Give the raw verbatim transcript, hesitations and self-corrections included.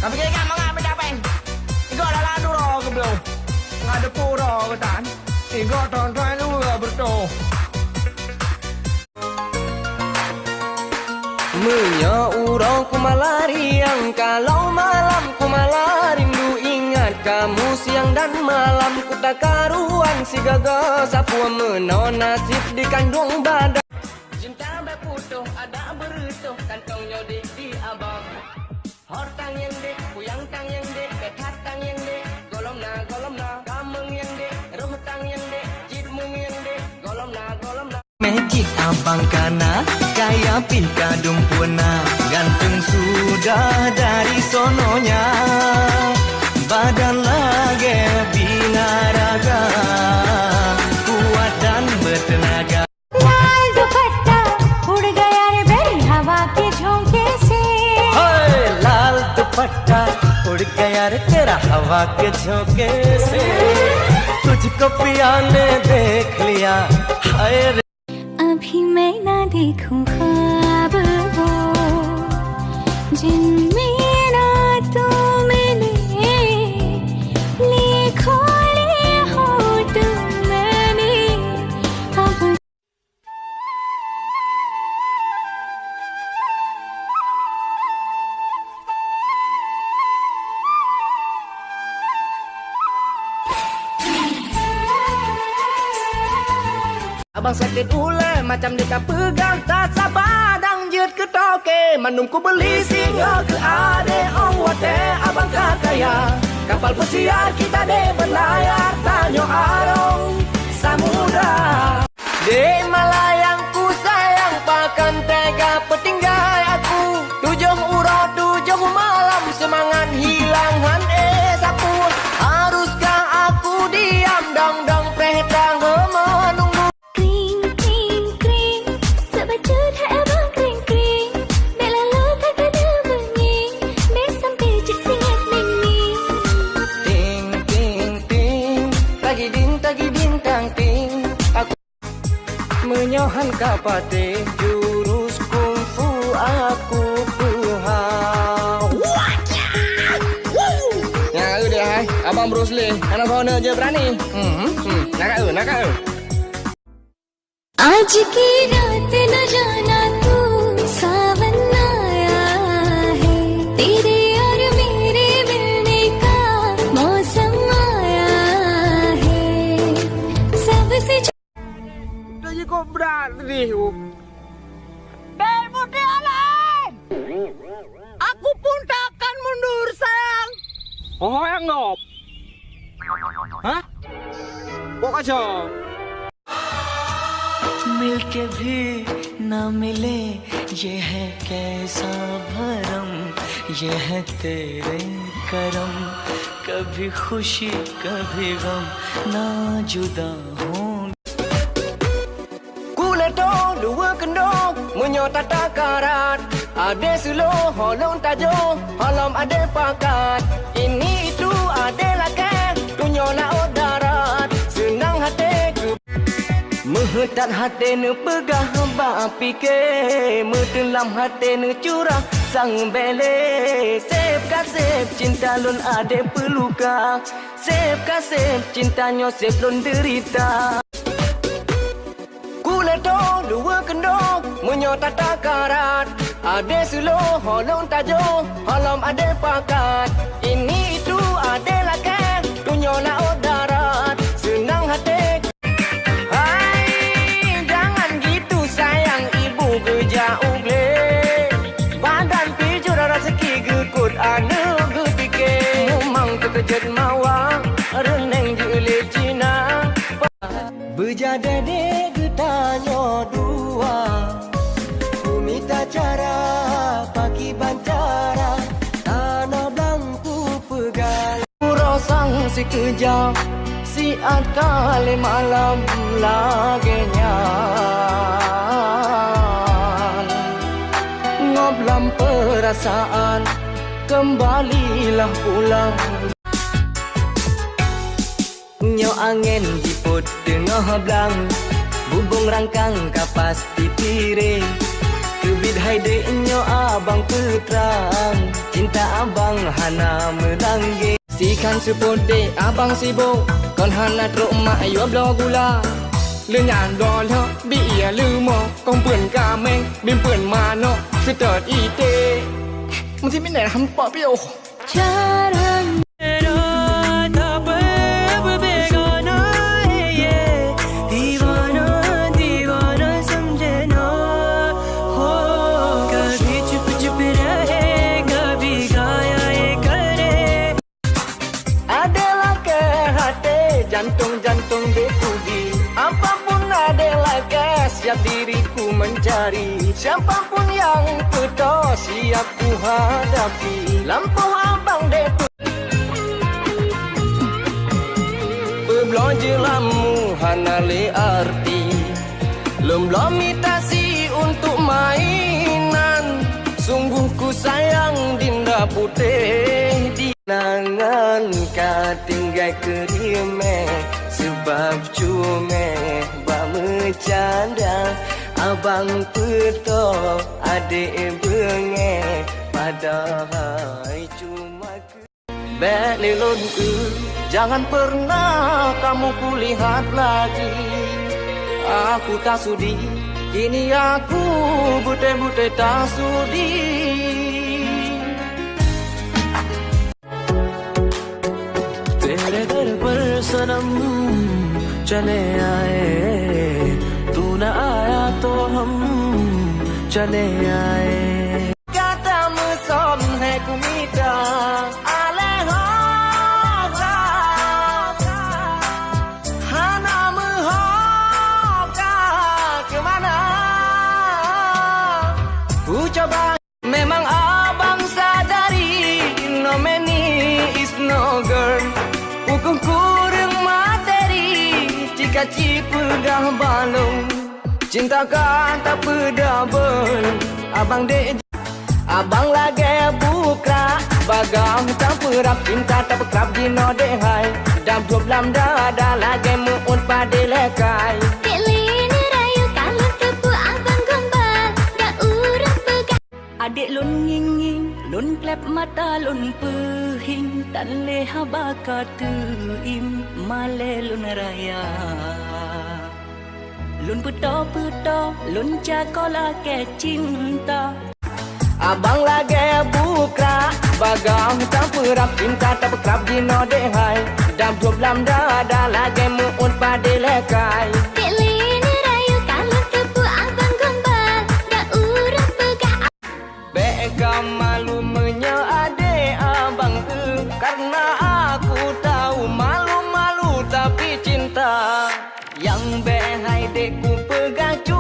Tapi kira mangat mencapai. Tiga dalam dua kebelong. Nggak ada pura ketan. Tiga tahun-tahun dua bertuh. Meunyoe uroe ku malah riang, kalau malam ku malah rindu, ingat kamu siang dan malam, ku tak karuan sigaga sapeue meunoe nasib dikandung badan. Cinta bèk putôh, adak beureutoh, kantong nyoe di, di abang. Hor tang nyang dek, kuyang tang nyang dek, bèk that tang nyang dek, gohlom na, gohlom na, kameung nyang dek, roh tang nyang dek, cit mung nyang dek, gohlom na, gohlom na. Meh cit abang kana, kaya pih kadum puna, ganteng sudah dari sononya. Badan lagèe binaraga, kuat dan bertenaga. लाल दुपट्टा उड़ गया रे मेरी हवा के झोंके से। हाय, लाल दुपट्टा उड़ गया रे तेरा हवा के झोंके से। तुझको पिया ने देख लिया, हाय रे। अभी मैं ना देखूं ख्वाब वो, जिनमें ना तू मिले, लिए खोले होठ मैंने अब। Abang sakét ulèe macam deuh ka peugah, tasaba dang jeuet keu toke. Mandum kubeuli singoh keu adé, 'oh watèe abang ka kaya. Kapal pesiar kita deh berlayar, tanyoe arong samudra. Dek malayang ku sayang, pakon tega peutinggai aku. Tujoh uroe tujoh malam seumangat hilang han éh sapeue. Haruskah aku diam dong-dong preh tahe meununggu? Kring, kring, kring, sok bacut hai abang kring, kring. Bèk laloe that keuneuk beungieng, bèk sampoe jeuet singoh ning-ning. Ting, ting, ting, tagiding, tagiding, tang, ting. Aku meunyoe han ka patéh jurus kungfu aku peuhah. Nyang ka eu deh hai, abang Bruce Lee, hana soe neuk jeuet beurani. Hmm, hmm, na ka eu, na ka eu. आज की रात न जाना तू सावन आया है, तेरे और मेरे मिलने का मौसम आया है। सबसे Dah jikok brat sedih tu. Dek Muti Alam! Aku pun takkan mundur, sayang. Oh, yang ngop. Hah? Kok kacau? मिलके भी ना मिले, ये है कैसा भरम, ये है तेरे करम। कभी खुशी, कभी गम, ना जुदा हों. Kulét dua keunong, meunyoe tata karat, adé seulôh holong tajoh, holom adé pakat. Ini itu adé lakèe, tunyok laôt darat, seunang até keu. Meuheutat até neupeugah bak pike, meuteulam até neucurah sang bèlée. Sép ka sép cinta lôn adé peuluka, sép ka sép cinta nyoe sép lôn deurita. Kulét dua keunong, meunyoe tata karat, adé seulôh holong tajoh, holom adé pakat. Ini itu adé lakèe, tunyok laôt darat, seunang até. Hai, jangan gitu sayang, ibu geujak u glé. Badan pih jura raseuki geukot aneuk geupike. Mumang teukeujot mawa, reuneng jieu lé Cina. Beujadeh deh geutanyoe dua, kumita cara pakiban cara, tanoh blang kupeugah. Uroe sang sikeujab, siat ka lé malam lagèe nyan. Ngop lam peurasaan, keumbalilah pulang. Nyoe angén jipot teungoh blang, bubông rangkang ka pasti tiré. Keubiet hai dek nyoe abang peutrang, cinta abang Hana meulangge. Sikhan seupôt dek abang sibok, kon hana trok mak yue bloe gula. Leunyan bloe lhok bie leumo, kong peuet kaméng, bim peuet manok, seutôt iték. Meusi minai hampa piôh. Jarang. Adek lakée até, jantong-jantong dek kubi. Apapun adek lakée, siap diriku mencari. Siapapun yang peutôh, siap kuhadapi. Lampôh abang dek tu. Peubloe jeulammu hana lé arti. Lôn bloe imitasi untuk mainan. Sungguh ku sayang dinda putéh di Nangan ka tinggai keu rimeh, sabab cuméh bak meucanda. Abang peutôh adek beungéh, padahai cuma keu. Bék lé lôn eu, jangan pernah kamu kulihat lagi. Aku tak sudi, kini aku beutôi-beutôi tak sudi. तेरे दर पर सनम चले आए, तू ना आया तो हम चले आए। Kata meusom hai kumita, aleh ho ka, hana meuho ka keu mana? Ku cuba. Memang abang sadari, no man is no girl. Pukon kureueng materi, cika cipeugah balong. Cinta ka tapeudabon, abang dek. Abang lagée bukrak, bagaih tapeurab, cinta tapeukrab jinoe dek hai. Dab dub lam dada lagée muôt padé lekai. Dek lé neurayeuk ka lôn teupeu abang gombal, dak ureueng peugah. Adek lôn ngieng-ngieng, lôn kleb mata, lôn peuhieng, tan lé haba ka teuim, malée lôn raya. Lôn peutoe-peutoe, lôn cako lakée cinta. Abang lagée bukrak, bagaih tapeurab, cinta tapeukrab jinoe dek hai. Dab dub lam dada lagée muôt padé lekai. Dek lé neurayeuk ka lôn teupeu abang gombal, dak ureueng peugah. Bék ka malu meunyoe adek abang eu, karena aku tahu malu-malu tapi cinta. Nyang bék hai dek kupeugah cu